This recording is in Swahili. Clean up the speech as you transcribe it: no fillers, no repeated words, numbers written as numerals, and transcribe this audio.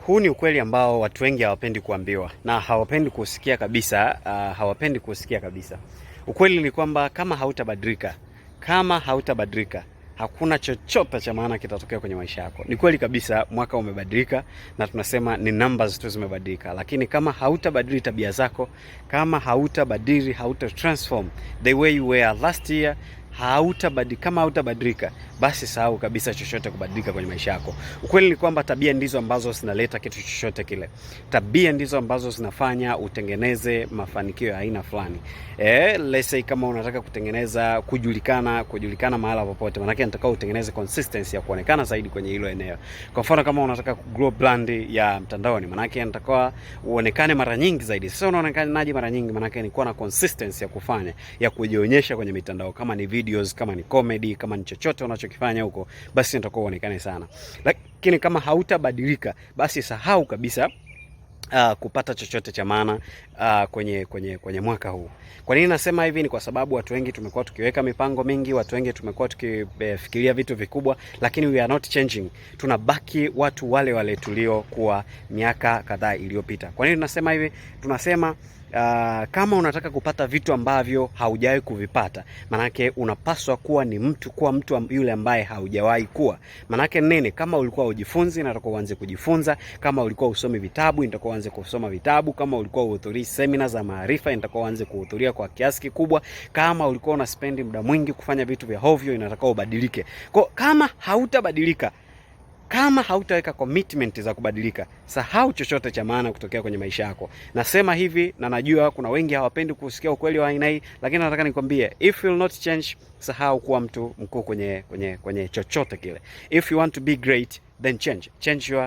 Huu ni ukweli ambao watu wengi hawapendi kuambiwa na hawapendi kusikia kabisa, hawapendi kusikia kabisa. Ukweli ni kwamba kama hautabadilika, kama hautabadilika, hakuna chochote cha maana kitatokea kwenye maisha yako. Ni kweli kabisa, mwaka umebadilika na tunasema ni numbers tu zimebadilika, lakini kama hautabadili tabia zako, kama hautabadili, hauta transform the way you were last year, kama hautabadilika, basi sahau kabisa chochote kubadilika kwenye maisha yako. Ukweli ni kwamba tabia ndizo ambazo zinaleta kitu chochote kile. Tabia ndizo ambazo zinafanya utengeneze mafanikio ya aina fulani. Let's say kama unataka kutengeneza kujulikana mahala popote, maanake nataka utengeneze consistency ya kuonekana zaidi kwenye hilo eneo. Kwa mfano kama unataka grow brand ya mtandaoni, maanake nataka uonekane mara nyingi zaidi. Sasa unaonekanaje mara nyingi? Maanake ni kuwa na consistency ya kufanya, ya kujionyesha kwenye mitandao, kama ni videos, kama ni comedy, kama ni chochote unachokifanya huko, basi nitakuwa uonekane sana. Lakini kama hautabadilika, basi sahau kabisa kupata chochote cha maana kwenye mwaka huu. Kwa nini nasema hivi? Ni kwa sababu watu wengi tumekuwa tukiweka mipango mingi, watu wengi tumekuwa tukifikiria vitu vikubwa, lakini we are not changing. Tunabaki watu wale wale tuliokuwa miaka kadhaa iliyopita. Kwa nini tunasema hivi? Tunasema kama unataka kupata vitu ambavyo haujawahi kuvipata, manake unapaswa kuwa ni mtu kuwa mtu yule ambaye haujawahi kuwa. Manake nini? Kama ulikuwa ujifunzi, inatakiwa uanze kujifunza. Kama ulikuwa usomi vitabu, inatakiwa uanze kusoma vitabu. Kama ulikuwa uhudhurii semina za maarifa, inatakiwa uanze kuhudhuria kwa kiasi kikubwa. Kama ulikuwa una spend muda mwingi kufanya vitu vya hovyo, inatakiwa ubadilike. Kwa kama hautabadilika, kama hautaweka commitment za kubadilika, sahau chochote cha maana kutokea kwenye maisha yako. Nasema hivi na najua kuna wengi hawapendi kusikia ukweli wa aina hii, lakini nataka nikwambie, if you will not change, sahau kuwa mtu mkuu kwenye chochote kile. If you want to be great, then change. Change your